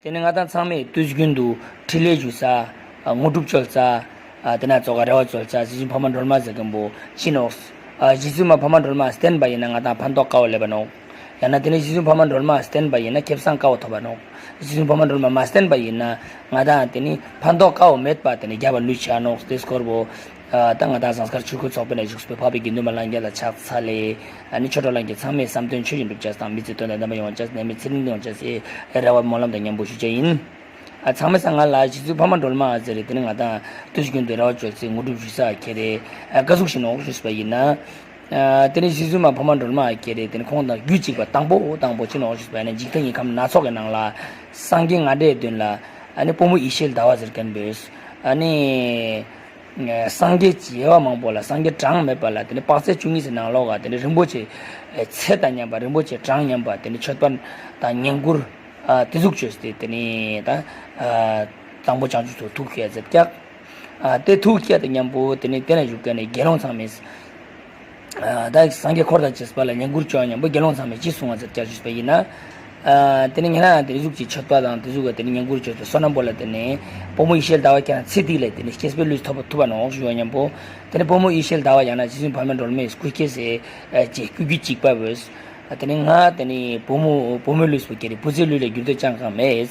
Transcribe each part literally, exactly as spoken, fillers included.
དེ་ནས་ང་དང་ཚང་མས་དུས་རྒྱུན་དུ་འཕྲིན་ལས་ཞུ་ས། ཨ། དངོས་གྲུབ་སྩོལ་ས། ཨ། དེ་ན་ཙོག་ག་རེ་བ་སྩོལ་ས། རྗེ་བཙུན་འཕགས་མ་སྒྲོལ་མ་ཟེར་མཁན་པོ་ཅི་ནོག། ཨ། རྗེ་བཙུན་མ་འཕགས་མ་སྒྲོལ་མ་བསྟེན་པ་ཡིན་ན་ང་དང་ཕན་ཐོགས་དཀའ་བ་སླེབས་པ་ནོག། ཡང་ན་དེ་ནས་རྗེ་བཙུན་འཕགས་མ་སྒྲོལ་མ་བསྟེན་པ་ཡིན་ན་ཁེ་བཟང་དཀའ་བ་ཐོབ་པ་ནོག། རྗེ་བཙུན་འཕགས་མ་སྒྲོལ་མ་མ་བསྟེན་པ་ཡིན་ན་ང་དང་དེ་ནི་ཕན་ཐོགས་དཀའ་བ་མེད་པ་དེ་ནི་རྒྱབ་པ་ལུས་ཆ་ནོག། དེ་སྐོར་པོ། ཨ། ད་ང་དང་ཟངས་དཀར་ཆོས་འཁོར་ཚོགས་པའི་ནང་བཞུགས་པའི་འཕགས་པའི་དགེ་འདུན་པ་ལྷན་རྒྱས་ལ་ཕྱག་འཚལ་ལེ། ཨ་ནི་ཆོས་གྲོགས་ལྷན་རྒྱས་ཚང་མས་བསམ་དོན་ཆོས་བཞིན་འགྲུབ་ཅེས་དང་མི་ཚེ་དོན་དང་ལྡན་པ་ཡོང་ཅེས་ནད་མེད་ཚེ་རིང་ཡོང་ཅེས་སི་རེ་བ་སྨོན་ལམ་དང་མཉམ་པོ་ཞུ་བྱ་ཡིན། ཨ། ཚང་མས་ང་ལ་རྗེ་བཙུན་འཕགས་མ་སྒྲོལ་མ་ཟེར་རེ་དེ་ནི་ང་དང་དུས་རྒྱུན་དུ་རེ་བ་བཅོལ་ཚེ་དངོས་གྲུབ་ཞུ་ས་ཁྱེར་རེ། ཨ། ག་ཟུག་ཞིག་ནོག་ཞུས་པ་ཡིན་ན། ཨ། དེ་ནི་རྗེ་བཙུན་མ་འཕགས་མ་སྒྲོལ་མ་ཁྱེར་རེ་དེ་ནི་ཁོང་དང་རྒྱུད་གཅིག་པ་དང་པོ་དང་པོ་ཅི་ནོག་ཞུས་པ་ཡིན་ན་འཇིག་རྟེན་གྱི་ཁམས་སྣ་ཚོགས་ཀྱི་ནང་ལ་སངས་རྒྱས་ལྔ་སྡེའི་མདུན་ལ་ཨ་ནི་བུ་མོ་ཡེ་ཤེས་ཟླ་བ་ཟེར་མཁན་པོས་ཨ་ནི། སངས་རྒྱས་ཀྱི་དབྱེ་བ་མང་པོ་ལ་སངས་རྒྱས་གྲངས་མེད་པ་ལ་དེ་ནི་དཔག་ཚད་བཅུ་གཉིས་ཀྱི་ནང་ལོགས་ཀ་དེ་ནི་རིན་པོ་ཆེ་ཚད་དང་མཉམ་པ་རིན་པོ་ཆེ་གྲངས་མཉམ་པ་དེ་ནི་མཆོད་པ་དང་བསྙེན་བཀུར། ཨ། དེ་ཟུག་བཅོས་ཏེ་དེ་ནི་ད། ཨ། དང་པོ་བྱང་ཆུབ་ཏུ་ཐུགས་བསྐྱེད་མཛད་ཀྱག། ཨ། དེ་ཐུགས་བསྐྱེད་དང་མཉམ་པོ་དེ་ནི་དེ་ན་བཞུགས་མཁན་ནི་དགེ་སློང་ཚང་མས། ཨ། ད་སངས་རྒྱས་འཁོར་དང་བཅས་པ་ལ་བསྙེན་བཀུར་བཅོ་བ་མཉམ་པོ་དགེ་སློང་ཚང་མས་ཅི་གསུང་བ་ཟེར་བཅའ་ཞུས་པ་ཡིན་ན། ཨ། དེ་ནི་ཉེ་ན་དེ་ཟུག་གི་མཆོད་པ་དང་དེ་ཟུག་གི་དེ་ནི་བསྙེན་བཀུར་བཅོས་ཏེ་བསོད་ནམས་པོ་ལ་དེ་ནི་བུ་མོ་ཡེ་ཤེས་ཟླ་བ་ཁྱེད་རང་ཚེ་འདི་ལ་དེ་ནི་སྐྱེས་པའི་ལུས་ཐོབ་ཐུབ་པ་ནོག་ཞུ་བ་མཉམ་པོ། དེ་ནི་བུ་མོ་ཡེ་ཤེས་ཟླ་བ་ཡང་ན་རྗེ་བཙུན་འཕགས་མ་སྒྲོལ་མའི་སྐུ་སྐྱེ་སའི་ཅེས་སྐུ་རྒྱུད་གཅིག་པ་བོས། དེ་ནི་ང་དེ་ནི་བུ་མོ་བུ་མོའི་ལུས་པོ་ཁྱེར་རེ་བུ་ཚའི་ལུས་ལ་འགྱུར་ལྡོག་ཅང་གང་མེད།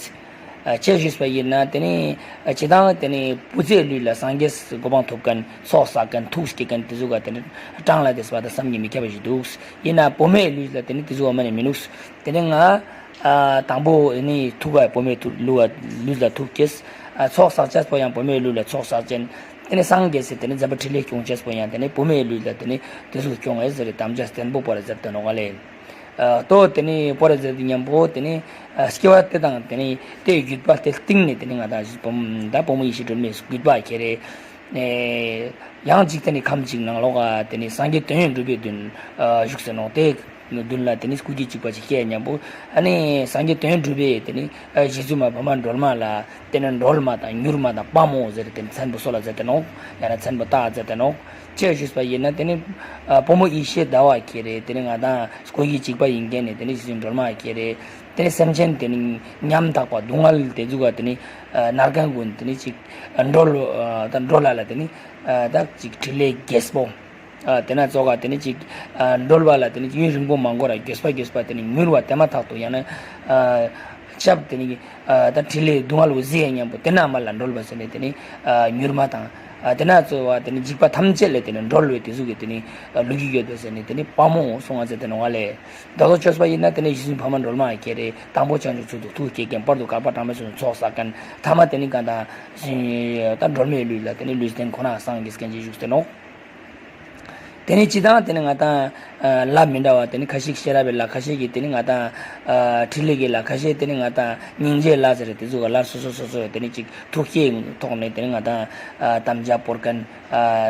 ཨ། ཅེས་ཞུས་པ་ཡིན་ན་དེ་ནི་ཨ། སྤྱིར་བཏང་དེ་ནི་བུ་ཚའི་ལུས་ལ་སངས་རྒྱས་གོ་འཕང་ཐོབ་མཁན་ཚོགས་བསགས་མཁན་ཐུགས་བསྐྱེད་མཁན་དེ་ཚོ་ག་དེ་ནི་གྲངས་ལ་དེ་སྦ་ད་བསམ་གྱིས་མི་ཁྱབ་པ་ཞིག་འདུག། ཡིན་ན་བུ་མོའི་ལུས་ལ་དེ་ནི་དེ་ཚོ་བ་མ་ནི་མི་ནུག། དེ་ནི་ང་ཨ། དང་པོ་ནི་ཐུགས་ཨ། བུ་མོའི་ཐུགས་ལུས་ལ་ལུས་ལ་ཐུགས་བསྐྱེད། ཨ། ཚོགས་བསགས་ཅེས་པོ་ཡང་བུ་མོའི་ལུས་ལ་ཚོགས་བསགས་ཅན། དེ་ནི་སངས་རྒྱས་སི་དེ་ནི་མཛད་པ་འཕྲིན་ལས་སྐྱོང་ཅེས་པོ་ཡང་དེ་ནི་བུ་མོའི་ལུས་ལ་དེ་ནི་དེ་ཚོ་སྐྱོང་ཨེ་ཟེར་རེ་དམ་བཅའ་བརྟན་པོ་པོ་ར་མཛད་དེ་ནོག་ལེ། ཨ། ཏོ་དེ་ནི་པོ་ར་ཟེར་དུས་མཉམ་པོ་དེ་ནི་ཨ། སྐྱེ་བ་དེ་དང་དེ་ནི་དེའི་བརྒྱུད་པ་དེ་སྟེང་ནས་དེ་ནི་ང་དང་བུ་མོ་ད་བུ་མོ་ཡེ་ཤེས་སྒྲོལ་མའི་བརྒྱུད་པ་ཁྱེར་རེ། ཨེ། ཡང་འཇིག་རྟེན་གྱི་ཁམས་ཅིག་ནང་ལོགས་ཀ་དེ་ནི་སངས་རྒྱས་དོན་ཡོད་གྲུབ་པའི་མདུན་ཨ། བཞུགས་ཟེར་ནོག། དེ་མདུན་ལ་དེ་ནི་སྐུ་སྐྱེ་གཅིག་པ་ཅིག་སྐྱེས་མཉམ་པོ་ཨ་ནི་སངས་རྒྱས་དོན་ཡོད་གྲུབ་པའི་དེ་ནི་ཨ། རྗེ་བཙུན་མ་འཕགས་མ་སྒྲོལ་མ་ལ་དེ་ནི་སྒྲོལ་མ་དང་མྱུར་མ་དང་དཔའ་མོ་ཟེར་དེ་ནི་མཚན་པོ་སོགས་ལ་མཛད་དེ་ནོག། ཡང་ན་མཚན་པོ་བཏགས་མཛད་དེ་ནོག། ཅེས་ཞུས་པ་ཡིན་ན་དེ་ནི་ཨ། བུ་མོ་ཡེ་ཤེས་ཟླ་བ་ཁྱེར་རེ་དེ་ནི་ང་དང་སྐུ་སྐྱེ་གཅིག་པ་ཡིན་མཁན་ནི་དེ་ནི་རྗེ་བཙུན་སྒྲོལ་མ་ཁྱེར་རེ། དེ་ནི་སེམས་ཅན་དེ་ནི་ཉམ་ཐག་པ་སྡུག་བསྔལ་དེ་ཚོ་ག་དེ་ནི་ཨ། མནར་མཁན་ཀུན་དེ་ནི་ཅིག་ཨ། སྒྲོལ་ཨ། ད་སྒྲོལ་ལ་ལ་དེ་ནི་ཨ། ད་ཅིག་འཕྲིན་ལས་རྒྱས་པོ། ཨ། དེ་ན་ཙོག་ག་དེ་ནི་ཅིག་ཨ། སྒྲོལ་བ་ལ་དེ་ནི་ཡུན་རིང་པོ་མ་འགོར་ར་མགྱོགས་པ་མགྱོགས་པ་དེ་ནི་མྱུར་བ་དེ་མ་ཐག་ཏུ་ཡང་ན་ཨ། ཆབ་དེ་ནི་ཨ། ད་འཕྲིན་ལས་སྡུག་བསྔལ་བོ་ཟད་མཉམ་པོ་དེ་ན་མ་ལ་སྒྲོལ་བ་ཟེར་ནས་དེ་ནི་ཨ། མྱུར་མ་དང་ཨ། དེ་ན་ཙོག་ག་དེ་ནི་འཇིགས་པ་ཐམས་ཅད་ལས་དེ་ནི་སྒྲོལ་བའི་དེ་ཟུག་གི་དེ་ནི་ཨ། ལོ་རྒྱུས་ཡོད་པ་ཟེར་ནས་དེ་ནི་དཔའ་མོ་གསུང་བ་ཟེར་དེ་ནོག་ལེ། ད་ལྟ་བཅོས་པ་ཡིན་ན་དེ་ནི་རྗེ་བཙུན་འཕགས་མ་སྒྲོལ་མ་ཁྱེར་རེ་དང་པོ་བྱང་ཆུབ་མཆོག་ཏུ་ཐུགས་བསྐྱེད་མཁན་བར་དུ་དགག་པ་གྲངས་མེད་གསུམ་ཚོགས་བསགས་མཁན་ཐ་མ་དེ་ནི་གང་དང་ད་སྒྲོལ་མའི་ལུས་ལ་དེ་ནི་ལུས་རྟེན་ཁོ་ན་སངས་རྒྱས་མཁན་ཅིག་བཞུགས་ཏེ་ནོག། དེ་ནི་སྤྱིར་བཏང་དེ་ནི་ང་དང་ལ་མི་འདྲ་བ་དེ་ནི་ཁ་ཤས་ཤེས་རབ་པའི་ལ་ཁ་ཤས་ཀྱིས་དེ་ནི་ང་དང་འཕྲིན་ལས་ཀྱི་ལ་ཁ་ཤས་དེ་ནི་ང་དང་སྙིང་རྗེའི་ལ་ཟེར་དེ་ཚོ་ག་ལ་སོ་སོ་སོ་སོ་དེ་ནི་ཅིག་ཐུགས་བསྐྱེད་ཐོག་ནས་དེ་ནི་ང་དང་དམ་བཅའ་བོར་མཁན་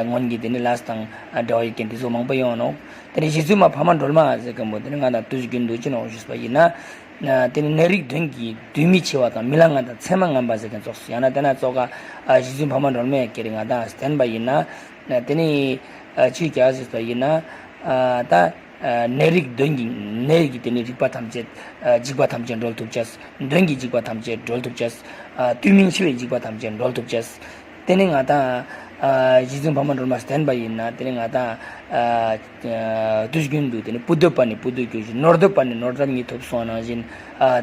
སྔོན་གྱི་དེ་ནི་ལས་དང་འབྲེལ་བ་ཡོད་མཁན་དེ་ཚོ་མང་པོ་ཡོང་ནོག། དེ་ནི་རྗེ་བཙུན་མ་འཕགས་མ་སྒྲོལ་མ་ཟེར་མཁན་པོ་དེ་ནི་ང་དང་དུས་རྒྱུན་དུ་ཅི་ནོག་ཞུས་པ་ཡིན་ན། དེ་ནི་ནད་རིགས་གདོན་གྱིས་སྡུག་མི་ཆེ་བ་དང་མི་ལ་ངན་དང་མཚན་མ་ངན་པ་ཟེར་མཁན་ཙོགས་ཡང་ན་དེ་ན་ཙོག་ག་རྗེ་བཙུན་འཕགས་མ་སྒྲོལ་མ་ཁྱེར་རེ་ང་དང་བསྟེན་པ་ཡིན་ན། དེ་ནི་ཅི་བྱ་ཞུས་པ་ཡིན་ན། ད་ནད་རིགས་གདོན་གྱི་ནད་ཀྱི་དེ་ནི་རིག་པ་ཐམས་ཅད་འཇིགས་པ་ཐམས་ཅད་སྒྲོལ་ཐུབ་ཅེས། གདོན་གྱི་འཇིགས་པ་ཐམས་ཅད་སྒྲོལ་ཐུབ་ཅེས། ལྟོས་མིན་འཆི་བའི་འཇིགས་པ་ཐམས་ཅད་སྒྲོལ་ཐུབ་ཅེས། དེ་ནི་ང་དང་རྗེ་བཙུན་འཕགས་མ་སྒྲོལ་མ་བསྟེན་པ་ཡིན་ན་དེ་ནི་ང་དང་དུས་རྒྱུན་དུ་དེ་ནི་བུ་འདོད་པ་ནི་བུ་འདོད་གྱུར་ཅིང་ནོར་འདོད་པ་ནི་ནོར་རབ་ཉིད་ཐོབ་གསུངས་པ་ནང་བཞིན།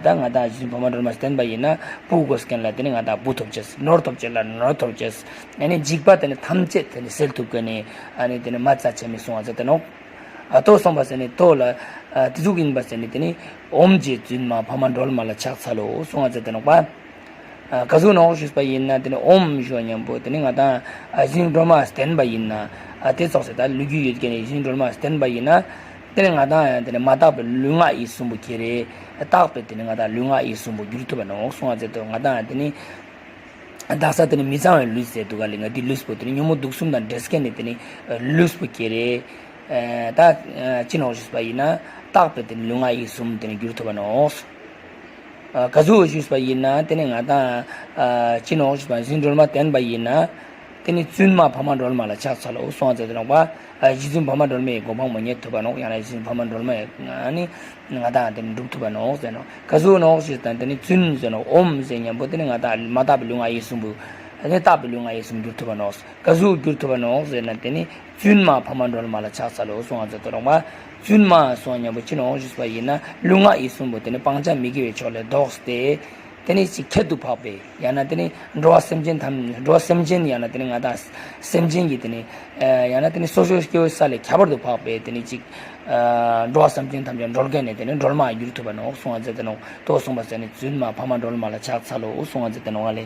ད་ང་དང་རྗེ་བཙུན་འཕགས་མ་སྒྲོལ་མ་བསྟེན་པ་ཡིན་ན་བུ་དགོས་མཁན་ལ་དེ་ནི་ང་དང་བུ་ཐོབ་ཅེས། ནོར་ཐོབ་ཅེས་ལ་ནོར་ཐོབ་ཅེས། ཨ་ནི་འཇིགས་པ་དེ་ནི་ཐམས་ཅད་དེ་ནི་སེལ་ཐུབ་མཁན་ནི་ཨ་ནི་དེ་ནི་མ་རྩ་ཆེན་མོ་གསུངས་པ་ཟེར་ཏེ་ནོག། ཨ་ཏོ་གསུངས་པ་ཟེར་ནི་ཏོ་ལ་དེ་ཟུག་ཡིན་པ་ཟེར་ནི་དེ་ནི་ཨོཾ་རྗེ་བཙུན་མ་འཕགས་མ་སྒྲོལ་མ་ལ་ཕྱག་འཚལ་ལོ་གསུངས་པ་ཟེར་ཏེ་ནོག་པ། ཨ་ག་ཟུག་ནོག་ཞུས་པ་ཡིན་ན་དེ་ནི་ཨོཾ་ཞུ་བ་མཉམ་པོ་དེ་ནི་ང་དང་ཨ་རྗེ་བཙུན་སྒྲོལ་མ་བསྟེན་པ་ཡིན་ན། ཨ་དེ་ཙོགས་སེ་ད་ལོ་རྒྱུས་ཡོད་མཁན་ནི་རྗེ་བཙུན་སྒྲོལ་མ་བསྟེན་པ་ཡིན་ན། དེ་ནི་ང་དང་ཡང་དེ་ནི་མ་དག་པའི་ལུས་ངག་ཡིད་གསུམ་པོ་ཁྱེར་རེ། དག་པའི་དེ་ནི་ང་དང་ལུས་ངག་ཡིད་གསུམ་པོ་འགྱུར་ཐུབ་པ་ནོག་གསུངས་པ་ཟེར་ཏེ་ང་དང་དེ་ནི། དག་ས་དེ་ནི་མི་གཙང་བའི་ལུས་ཟེར་འདུག་ག་ལེ། ང་འདི་ལུས་པོ་དེ་ནི་ཉོན་མོངས་དུག་གསུམ་དང་འདྲེས་མཁན་ནི་དེ་ནི་ལུས་པོ་ཁྱེར་རེ། ད་ཅི་ནོག་ཞུས་པ་ཡིན་ན་དག་པའི་དེ་ནི་ལུས་ངག་ཡིད་གསུམ་དེ་ནི་འགྱུར་ཐུབ་པ་ནོག། ག་ཟུག་ཞུས་པ་ཡིན་ན་དེ་ནི་ང་དང་ཅི་ནོག་ཞུས་པ་རྗེ་བཙུན་སྒྲོལ་མ་བསྟེན་པ་ཡིན་ན། དེ་ནི་བཙུན་མ་འཕགས་མ་སྒྲོལ་མ་ལ་ཕྱག་འཚལ་ལོ་གསུངས་པ་མཛད་དེ་ནོག་པ། རྗེ་བཙུན་འཕགས་མ་སྒྲོལ་མའི་གོ་འཕང་མ་རྙེད་ཐུབ་པ་ནོག་ཡང་ན་རྗེ་བཙུན་འཕགས་མ་སྒྲོལ་མ་ནི་ང་དང་དེ་ནི་འགྲུབ་ཐུབ་པ་ནོག་ཟེར་ནོག་ག་ཟུག་ནོག་ཞེས་དང་དེ་ནི་བཙུན་ཟེར་ནོག་ཨོམ་ཟེར་མཉམ་པོ་དེ་ནི་ང་དང་མ་དག་པའི་ལུས་ངག་ཡིད་གསུམ་པོ། དེ་ནི་དག་པའི་ལུས་ངག་ཡིད་གསུམ་འགྱུར་ཐུབ་པ་ནོག་ག་ཟུག་འགྱུར་ཐུབ་པ་ནོག་ཟེར་ན་དེ་ནི་བཙུན་མ་འཕགས་མ་སྒྲོལ་མ་ལ་ཕྱག་འཚལ་ལོ་གསུངས་པ་མཛད་དེ་ནོག་པ། བཙུན་མ་གསུངས་པ་མཉམ་པོ་ཅི་ནོག་ཞུས་པ་ཡིན་ན་ལུས་ངག་ཡིད་གསུམ་པོ་དེ་ནི་སྤང་བྱ་མི་དགེ་བའི་ཕྱོགས་ལས་ལྡོག་སྟེ། དེ་ནི་ཅིག་ཁྱད་དུ་འཕགས་པའི་ཡང་ན་དེ་ནི་འགྲོ་བ་སེམས་ཅན་ཐམས་འགྲོ་བ་སེམས་ཅན་ཡང་ན་དེ་ནི་ང་དང་སེམས་ཅན་གྱི་དེ་ནི་ཡང་ན་དེ་ནི་སོ་སོའི་སྐྱེ་བོའི་ས་ལས་ཁྱད་པར་དུ་འཕགས་པའི་དེ་ནི་ཅིག་འགྲོ་བ་སེམས་ཅན་ཐམས་ཅད་སྒྲོལ་མཁན་ནི་དེ་ནི་སྒྲོལ་མ་འགྱུར་ཐུབ་པ་ནོག་གསུངས་པ་མཛད་དེ་ནོག་དོ་གསུངས་པ་མཛད་ནི་བཙུན་མ་འཕགས་མ་སྒྲོལ་མ་ལ་ཕྱག་འཚལ་ལོ་གསུངས་པ་མཛད་དེ་ནོག་ལེ།